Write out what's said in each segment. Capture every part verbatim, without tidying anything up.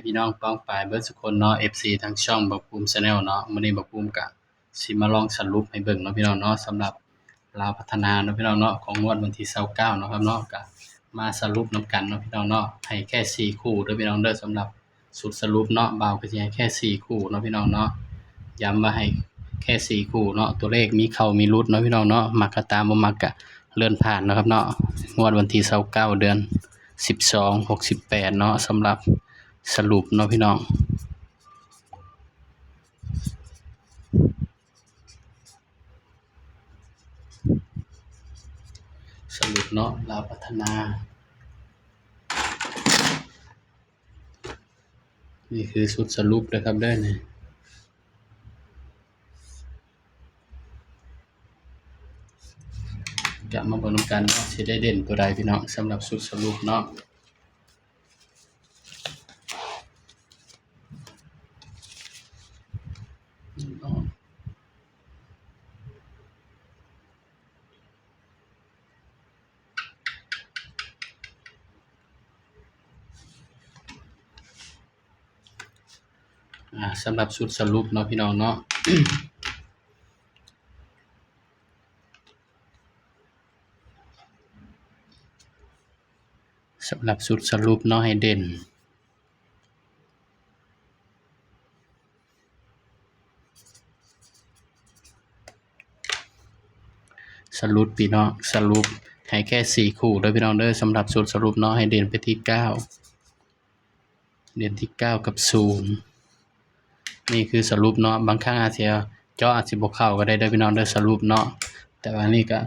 พี่น้องป้องปายเบิดสุคนเนาะ เอฟซี ทางช่องบ่าวภูมิ Channel เนาะ มื้อนี้บ่าวภูมิกะสิมาลองสรุปให้เบิ่งเนาะพี่น้องเนาะ สำหรับลาวพัฒนาเนาะพี่น้องเนาะ ของงวดวันที่ซาวเก้าเนาะครับเนาะ กะมาสรุปนำกันเนาะพี่น้องเนาะ ให้แค่สี่คู่เด้อพี่น้องเด้อ สำหรับชุดสรุปเนาะ บ่าวก็สิให้แค่สี่คู่เนาะพี่น้องเนาะ ย้ำว่าให้แค่สี่คู่เนาะ ตัวเลขมีเข้ามีหลุดเนาะพี่น้องเนาะ มักก็ตาม บ่มักก็เลื่อนผ่านเนาะครับเนาะ งวดวันที่ซาวเก้า เดือนสิบสอง หกสิบแปดเนาะ สำหรับสรุปเนาะพี่น้อง สรุปเนาะ ลาวพัฒนา นี่คือชุดสรุปนะครับเด้อนี่ กะมาเบิ่งนำกันเนาะ สิได้เด่นตัวใดพี่น้อง สำหรับชุดสรุปเนาะ อ่า สำหรับชุดสรุปเนาะพี่น้องเนาะ สำหรับชุดสรุปเนาะ ให้เด่น สรุปพี่น้อง สรุปให้แค่สี่คู่เด้อพี่น้องเด้อ สำหรับชุดสรุปเนาะ ให้เด่นไปที่เก้า เด่นที่เก้ากับศูนย์ นี่คือสรุปเนาะ บางครั้งอาจจะเจาะอาจสิบ่เข้าก็ได้เด้อพี่น้องเด้อ สรุปเนาะ แต่ว่านี่ก็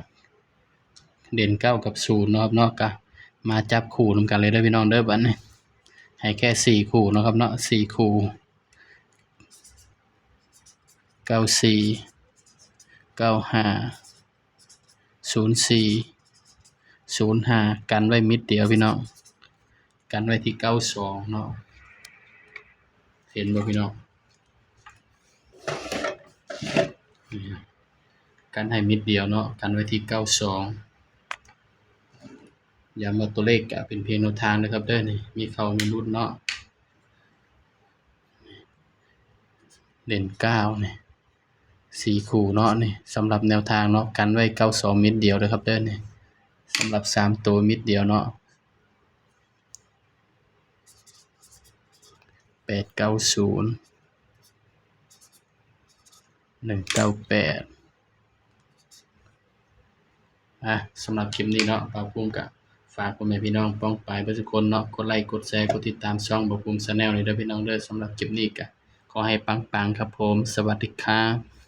เด่นเก้ากับศูนย์เนาะครับเนาะ ก็มาจับคู่นำกันเลยเด้อพี่น้องเด้อ บัดนี้ให้แค่สี่คู่เนาะครับเนาะ สี่คู่ เก้าสี่ เก้าห้า ศูนย์สี่ ศูนย์ห้า กันไว้มิดเดียวพี่น้อง กันไว้ที่เก้าสองเนาะ เห็นบ่พี่น้อง นี่ กันให้มิดเดียวเนาะ กันไว้ที่เก้าสอง ย้ำว่าตัวเลขก็เป็นเพียงแนวทางนะครับเด้อ นี่ มีเข้ามีหลุดเนาะ เด่นเก้านี่ สี่คู่เนาะนี่ สำหรับแนวทางเนาะ กันไว้เก้าสองมิดเดียวเด้อครับเด้อนี่ สำหรับสามตัวมิดเดียวเนาะ แปดเก้าศูนย์ หนึ่งเก้าแปด อ่ะ สำหรับคลิปนี้เนาะ บ่าวภูมิก็ฝากพ่อแม่พี่น้องป้องปายเบิดทุกคนเนาะ กดไลค์ กดแชร์ กดติดตามช่องบ่าวภูมิ Channel นี่เด้อพี่น้องเด้อ สำหรับคลิปนี้ก็ขอให้ปังๆครับผม สวัสดีครับ